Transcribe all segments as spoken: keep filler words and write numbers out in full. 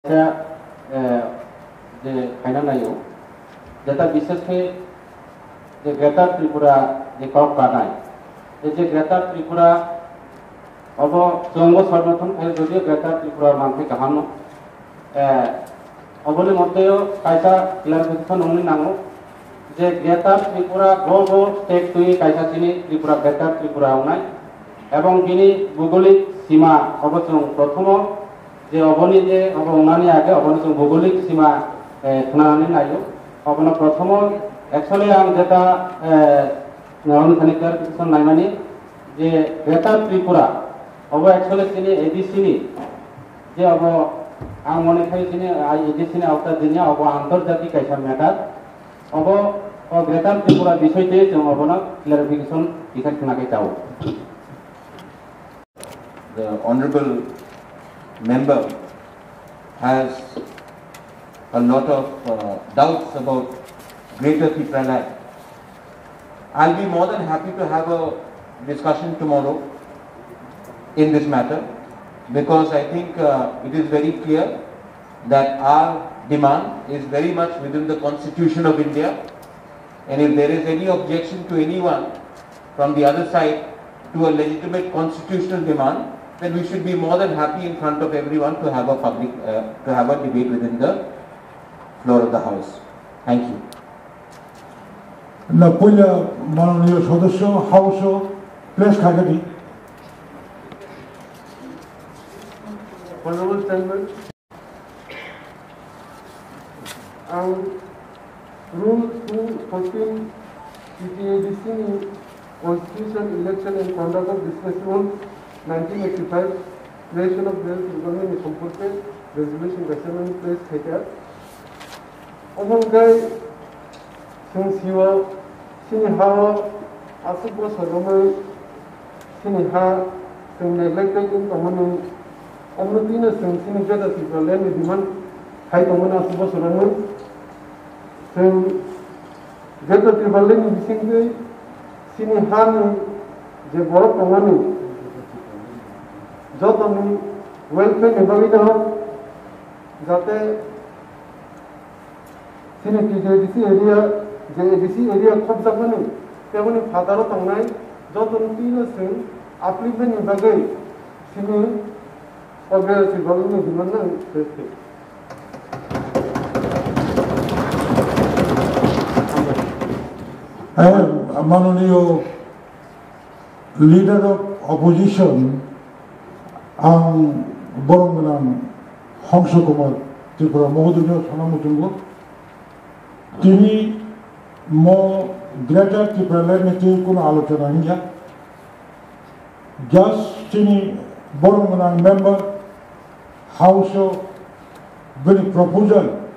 Kaisa, eh, je khaina naio, jeta bishesh khe je Greater Tripura je kok kanai, je, je Greater Tripura obo chwngbo sormothon khaio, jodio Greater Tripura mankhe kaham no. Eh, oboni motteo kaisa clarification wngwi nango je Greater Tripura global state twi kaisa chini Tripura Greater Tripura wngnai, ebong bini bhugolik sima obo chwng prothomo je oboni je obo wngnani age obono chwng bhugolik sima, eh, khwnanani naio. Obono prothomo actually ang jeta, eh, norokni thani clarification naimani je Greater Tripura obo actually chini A D C ni je obo ang mone khai chini A D C ni auta dinya obo antarjati kaisa matter obo o Greater Tripura bisoi twi chwng obono clarification kisa khna khe chao. The honorable member has a lot of, uh, doubts about Greater Tipraland. I'll be more than happy to have a discussion tomorrow in this matter, because I think, uh, it is very clear that our demand is very much within the Constitution of India, and if there is any objection to anyone from the other side to a legitimate constitutional demand, then we should be more than happy in front of everyone to have a public, uh, to have a debate within the floor of the House. Thank you. Na puila manoniyo sodosyo House o place khaikha di. Honorable Chairman, ang Rule two fourteen T T A D C ni Constitution, Election and Conduct of Business Rule nineteen eighty-five, Creation of Business Department ni somporke resolution kaisa mani place khaikha. Omo wngkha chwng sio chini ha o aswk bosor romwi chini ha chwng neglected wng tongmani, omo twino chwng chini Greater Tipraland ni demand khai tongmani aswk bosor romwi. Chwng Greater Tipraland ni bisingtwi chini ha ni je borok tongmani jotoni welfare ni bagwi no jate chini T T A D C area, je A D C area khopjakmani, teboni phataro tongnai joto no twino chwng upliftment ni bagwi chini Greater Tipraland ni demand no ang se se. Eh, manoniyo Leader of Opposition, ang borom gwnang Hongso Kumar Tripura mohodoino sana muchungo. Tini mo Greater Tipraland ni twi kuno alochona hinya. Just chini borom gwnang member House o bini proposal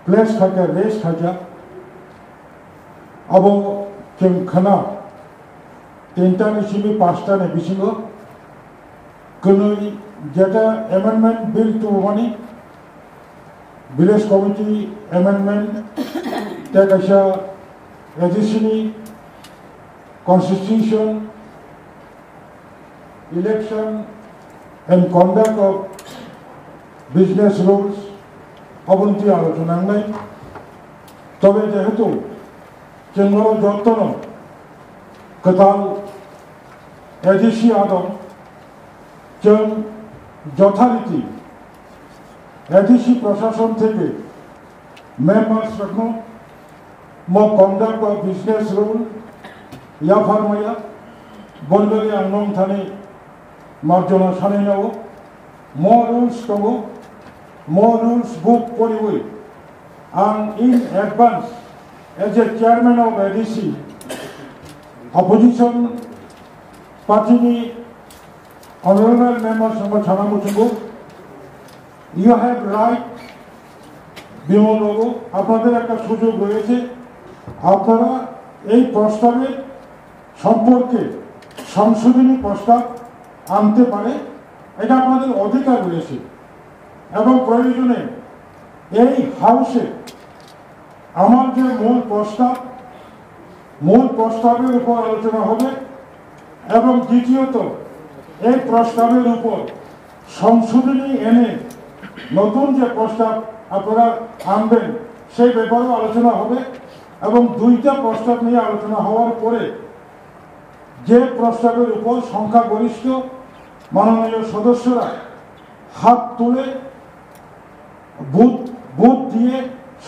place khaikha, raise khaikha. Abo chwng khna tinta ni simi pasta ni bisingo kwnwi jeta amendment bill tubumani, village committee amendment, tei kaisa A D C ni constitution, election and conduct of business rules, oboni twi alochona wngnai. Tobe jehetu chwng oro jotono kwtal A D C adong, chwng jothariti A D C proshashon theke members rokno mo conduct of business rule yaphar maya, boni bagwi ang nong thani marjona sanai nao. Mo rules tongo, mo rules book poriwi ang in advance as a chairman of A D C, opposition party ni honorable members rokno sana muchungo, you have right, Bimal Babu, আপনাদের একটা সুযোগ রয়েছে, আপনারা এই প্রস্তাবের সম্পর্কে সংশোধনী প্রস্তাব আনতে পারে, এটা আপনাদের অধিকার রয়েছে। এবং প্রয়োজনে এই হাউসে আমার যে মূল প্রস্তাব, মূল প্রস্তাবের উপর আলোচনা হবে এবং দ্বিতীয়ত এই প্রস্তাবের উপর সংশোধনী এনে নতুন যে প্রস্তাব আপনারা আনবেন, সেই ব্যাপারেও আলোচনা হবে এবং দুইটা প্রস্তাব নিয়ে আলোচনা হওয়ার পরে যে প্রস্তাবের উপর সংখ্যাগরিষ্ঠ মাননীয় সদস্যরা হাত তুলে ভোট ভোট দিয়ে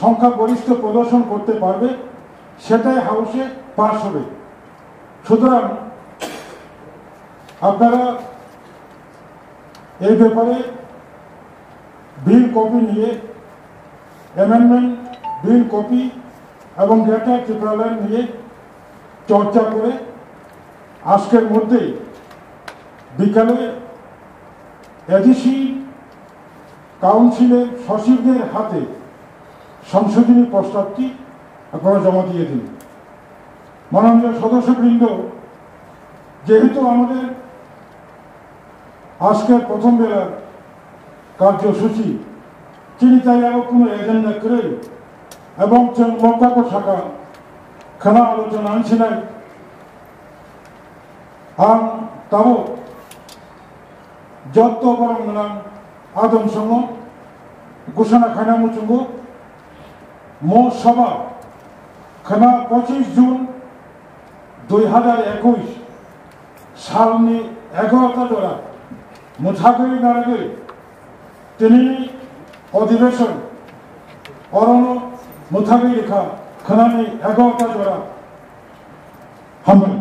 সংখ্যাগরিষ্ঠ প্রদর্শন করতে পারবে, সেটাই হাউসে পাস হবে। সুতরাং আপনারা এই ব্যাপারে বিল কপি নিয়ে, অ্যামেন্ডমেন্ট বিল কপি এবং গ্রেটার ত্রিপুরাল্যান্ড নিয়ে চর্চা করে আজকের মধ্যেই বিকালে এডিসি কাউন্সিলের সচিবদের হাতে সংশোধনী প্রস্তাবটি আপনারা জমা দিয়ে দিন। মাননীয় সদস্যবৃন্দ, যেহেতু আমাদের আজকের প্রথম বেলার কার্যসূচি, chini tayaro kuno agenda kwrwi, ebong chwng mokako saka khwna alochona wngsinai. Ang tabuk jotto borok gwnang adong songo gusana khaina muchungo mo sabha khwna pochis June dui hazar ekush salni egarota jora mwthagwi narwgwi tinini odhibeson orono mwthagwi rikha khwnani egarota jora. Hambai.